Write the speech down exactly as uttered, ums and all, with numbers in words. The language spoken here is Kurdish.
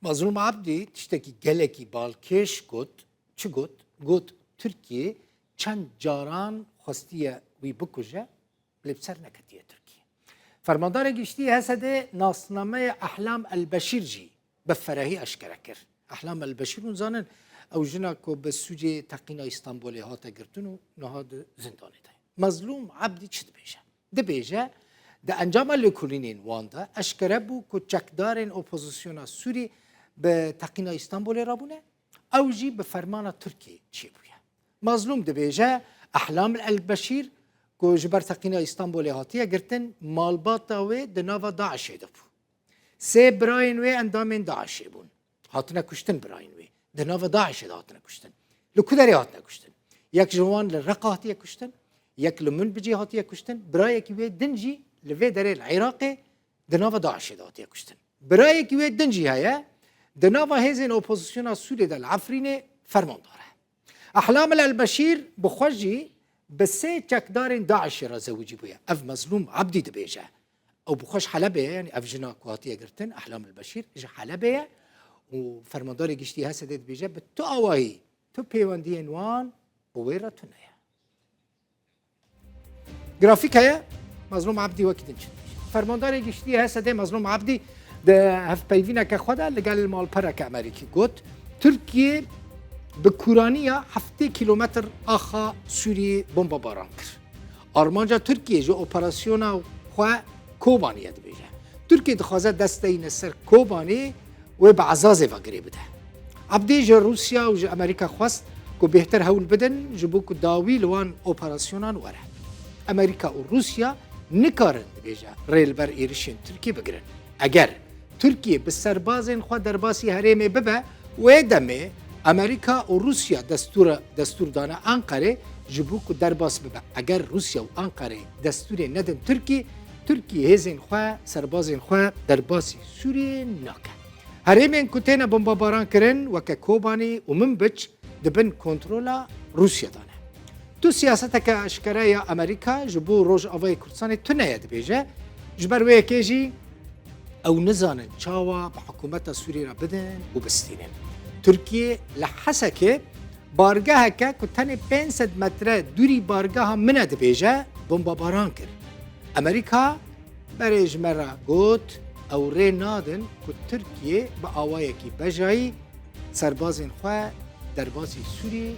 Mazlûm Abdî tiştekî gelekî balkêş got. Çi got? Got, Tirkiye çend caran xwestiye wî bikuje, lê bi ser neketiye Tirkiye. Fermandarê Giştî H S D nasnameya Ehlam El Beşîr jî bi ferehî eşkere kir. Ehlam El Beşîr, hûn zanin, ew jina ku bi sûcê teqîna Îstanbulê hate girtin û niha di zindanê de ye. Mazlûm Abdî çi dibêje? Dibêje, di encama lêkolînên wan de eşkere bû ku çekdarên opozisyona Sûrî bi teqîna Îstanbulê rabûne, ew jî bi fermana Tirkiyê çêbûye. Mazlûm dibêje, Ehlam El Beşîr, ku ji ber teqîna Îstanbulê hatiye girtin, malbata wê di nava DAIŞê de bû. Sê birayên wê endamên DAIŞê bûn. Hatine kuştin birayên wê. Di nava DAIŞê de hatine kuştin. Li ku derê hatine kuştin? Yek ji wan li Reqa hatiye kuştin, yek li Minbicê hatiye kuştin, birayekî wê din jî li vê derê li Iraqê di nava DAIŞê de hatiye kuştin. Birayekî wê din jî heye, di nava hêzên opozisyona Sûriyê de li Efrînê fermandar e. Ehlam El Beşîr bi xwe jî bi sê çekdarên DAIŞê re zewicî bûye. Ev Mazlûm Abdî dibêje. Ew bi xwe ji Helebê ye, yanî ev jina ku hatiye girtin, Ehlam El Beşîr, ji Helebê ye û fermandarê giştî H S D dibêje, bi tu awahî, tu pêwendiyên wan bi wê re tune ye. Grafîk heye, Mazlûm Abdî wekî din çi dibêje. Fermandarê giştî H S D Mazlûm Abdî di hevpeyvîneke xwe de li gel malpereke Amerîkî got, Tirkiye bi kûraniya heftê kîlometr axa Sûriyê bombebaran kir. Armanca Tirkiye ji operasyona xwe Kobaniyê dibêje. Tirkiye dixwaze dest deyne ser Kobanê wê bi Ezazê ve girê bide. Abdî ji Rûsya û ji Amerîka xwest ku bêhtir hewl bidin ji bo ku dawî li wan operasyonan were. Amerîka û Rûsya nikarin, dibêje, rê li ber êrişên Tirkiyê bigirin. Eger Tirkiye bi serbazên xwe derbasî herêmê bibe, wê demê Amerîka û Rûsya destûra, destûr dane Anqerê ji bo ku derbas bibe. Eger Rûsya û Anqerê destûrê nedin Tirkî, Tirkî hêzên xwe, serbazên xwe derbasî Sûriyê nake. Herêmên ku têne bombebaran kirin weke Kobanî û Minbic di bin kontrola Rûsya de ne. Tu siyaseteke eşkere ya Amerîka ji bo Rojavayê Kurdistanê tune ye, dibêje. Ji ber wê yekê jî ew nizanin çawa bi hikûmeta Sûriyê re bidin û bistînin. Tirkiye li Hesekê bargeheke ku tenê pênc sed metre dûrî bargeha min e, dibêje, bombebaran kir. Amerîka berê ji me re got, ew rê nadin ku Tirkiye bi awayekî bejayî serbazên xwe derbasî Sûriyê